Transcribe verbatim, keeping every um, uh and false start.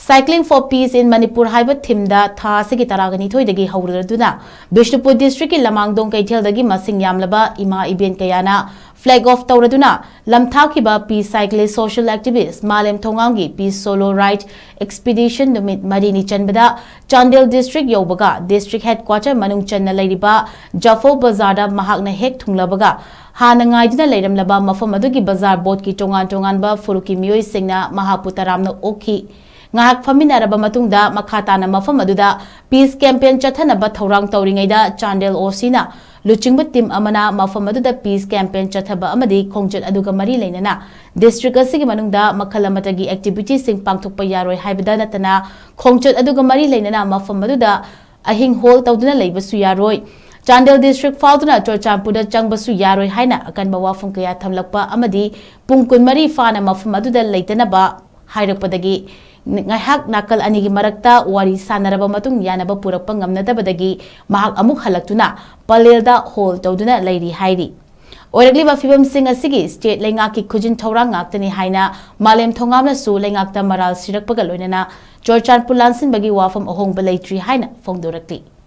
Cycling for Peace in Manipur ꯍꯥꯏꯕ ꯊꯤꯝꯗ ꯊꯥ ꯑꯁꯤꯒꯤ ꯇꯔꯥꯅꯤꯊꯣꯏꯗꯒꯤ ꯍꯧꯔꯗꯨꯅ ꯕꯤꯁꯅꯨꯄꯨꯔ ꯗꯤꯁꯇ꯭ꯔꯤꯛꯀꯤ ꯂꯃꯥꯡꯗꯣꯡ ꯀꯩꯊꯦꯜꯗꯒꯤ ꯃꯁꯤꯡ ꯌꯥꯝꯂꯕ ꯏꯃꯥ ꯏꯕꯦꯟ ꯀꯌꯥꯅ ꯐ꯭ꯂꯦꯒ ꯑꯣꯐ ꯇꯧꯔꯗꯨꯅ ꯂꯝꯊꯥꯈꯤꯕ ꯄꯤꯁ ꯁꯥꯏꯀ꯭ꯂꯤꯁ ꯁꯣꯁꯤꯌꯦꯜ ꯑꯦꯛꯇꯤꯚꯤꯁ ꯃꯥꯂꯦꯝ ꯊꯣꯉꯥꯝꯒꯤ ꯄꯤꯁ ꯁꯣꯂꯣ ꯔꯥꯏꯗ ꯑꯦꯛꯁꯄꯤꯗꯤꯁꯟ ꯅꯨꯃꯤꯠ ꯃꯔꯤꯅꯤ ꯆꯟꯕꯗ ꯆꯥꯟꯗꯦꯜ ꯗꯤꯁꯇ꯭ꯔꯤꯛ ꯌꯧꯕꯒ ꯗꯤꯁꯇ꯭ꯔꯤꯛ ꯍꯦꯗꯀ꯭ꯋꯥꯇꯔ ꯃꯅꯨꯡ ꯆꯟꯅ ꯂꯩꯔꯤꯕ ꯖꯐꯧ ꯕꯖꯥꯔꯗ ꯃꯍꯥꯛꯅ ꯍꯦꯛ ꯊꯨꯡꯂꯕꯒ ꯍꯥꯟꯅ ꯉꯥꯏꯗꯨꯅ ꯂꯩꯔꯝꯂꯕ ꯃꯐꯝ ꯑꯗꯨꯒꯤ ꯕꯖꯥꯔ ꯕꯣꯠꯀꯤ ꯇꯣꯉꯥꯟ ꯇꯣꯉꯥꯟꯕ ꯐꯨꯔꯨꯞꯀꯤ ꯃꯤꯑꯣꯏꯁꯤꯡꯅ ꯃꯍꯥꯛꯄꯨ ꯇꯔꯥꯝꯅ ꯑꯣꯛꯈꯤ꯫ ꯉꯥꯏꯍꯥꯛ ꯐꯝꯃꯤꯟꯅꯔꯕ ꯃꯇꯨꯡꯗ ꯃꯈꯥ ꯇꯥꯅ ꯃꯐꯝ ꯑꯗꯨꯗ ꯄꯤꯁ ꯀꯦꯝꯄꯦꯟ ꯆꯠꯊꯅꯕ ꯊꯧꯔꯥꯡ ꯇꯧꯔꯤꯉꯩꯗ ꯆꯥꯟꯗꯦꯜ ꯑꯣꯁꯤꯅ ꯂꯨꯆꯤꯡꯕ ꯇꯤꯝ ꯑꯃꯅ ꯃꯐꯝ ꯑꯗꯨꯗ ꯄꯤꯁ ꯀꯦꯝꯄꯦꯟ ꯆꯠꯊꯕ ꯑꯃꯗꯤ ꯈꯣꯡꯆꯠ ꯑꯗꯨꯒ ꯃꯔꯤ ꯂꯩꯅꯅ ꯗꯤꯁꯇ꯭ꯔꯤꯛ ꯑꯁꯤꯒꯤ ꯃꯅꯨꯡꯗ ꯃꯈꯜ ꯑꯃꯠꯇꯒꯤ ꯑꯦꯛꯇꯤꯚꯤꯇꯤꯁꯤꯡ ꯄꯥꯡꯊꯣꯛꯄ ꯌꯥꯔꯣꯏ ꯍꯥꯏꯕꯗ ꯅꯠꯇꯅ ꯈꯣꯡꯆꯠ ꯑꯗꯨꯒ ꯃꯔꯤ ꯂꯩꯅꯅ ꯃꯐꯝ ꯑꯗꯨꯗ ꯑꯍꯤꯡ ꯍꯣꯜ ꯇꯧꯗꯨꯅ ꯂꯩꯕꯁꯨ ꯌꯥꯔꯣꯏ꯫ ꯆꯥꯟꯗꯦꯜ ꯗꯤꯁꯇ꯭ꯔꯤꯛ ꯐꯥꯎꯗꯨꯅ ꯆꯨꯔꯆꯥꯟꯄꯨꯔꯗ ꯆꯪꯕꯁꯨ ꯌꯥꯔꯣꯏ ꯍꯥꯏꯅ ꯑꯀꯟꯕ ꯋꯥꯐꯝ ꯀꯌꯥ ꯊꯝꯂꯛꯄ ꯑꯃꯗꯤ ꯄꯨꯡ ꯀꯨꯟꯃꯔꯤ ꯐꯥꯅ ꯃꯐꯝ ꯑꯗꯨꯗ ꯂꯩꯇꯅꯕ ꯍꯥꯏꯔꯛꯄꯗꯒꯤ ꯉꯥꯏꯍꯥꯛ ꯅꯥꯀꯜ ꯑꯅꯤꯒꯤ ꯃꯔꯛꯇ ꯋꯥꯔꯤ ꯁꯥꯟꯅꯔꯕ ꯃꯇꯨꯡ ꯌꯥꯅꯕ ꯄꯨꯔꯛꯄ ꯉꯝꯅꯗꯕꯗꯒꯤ ꯃꯍꯥꯛ ꯑꯃꯨꯛ ꯍꯜꯂꯛꯇꯨꯅ ꯄꯂꯦꯜꯗ ꯍꯣꯜ ꯇꯧꯗꯨꯅ ꯂꯩꯔꯤ ꯍꯥꯏꯔꯤ꯫ ꯑꯣꯏꯔꯛꯂꯤꯕ ꯐꯤꯕꯝꯁꯤꯡ ꯑꯁꯤꯒꯤ ꯁ꯭ꯇꯦꯠ ꯂꯩꯉꯥꯛꯀꯤ ꯈꯨꯖꯤꯟ ꯊꯧꯔꯥꯡ ꯉꯥꯛꯇꯅꯤ ꯍꯥꯏꯅ ꯃꯥꯂꯦꯝ ꯊꯣꯉꯥꯝꯅꯁꯨ ꯂꯩꯉꯥꯛꯇ ꯃꯔꯥꯜ ꯁꯤꯔꯛꯄꯒ ꯂꯣꯏꯅꯅ ꯆꯨꯔꯆꯥꯟꯄꯨꯔ ꯂꯥꯟꯁꯤꯟꯕꯒꯤ ꯋꯥꯐꯝ ꯑꯍꯣꯡꯕ ꯂꯩꯇ꯭ꯔꯤ ꯍꯥꯏꯅ ꯐꯣꯡꯗꯣꯔꯛꯂꯤ꯫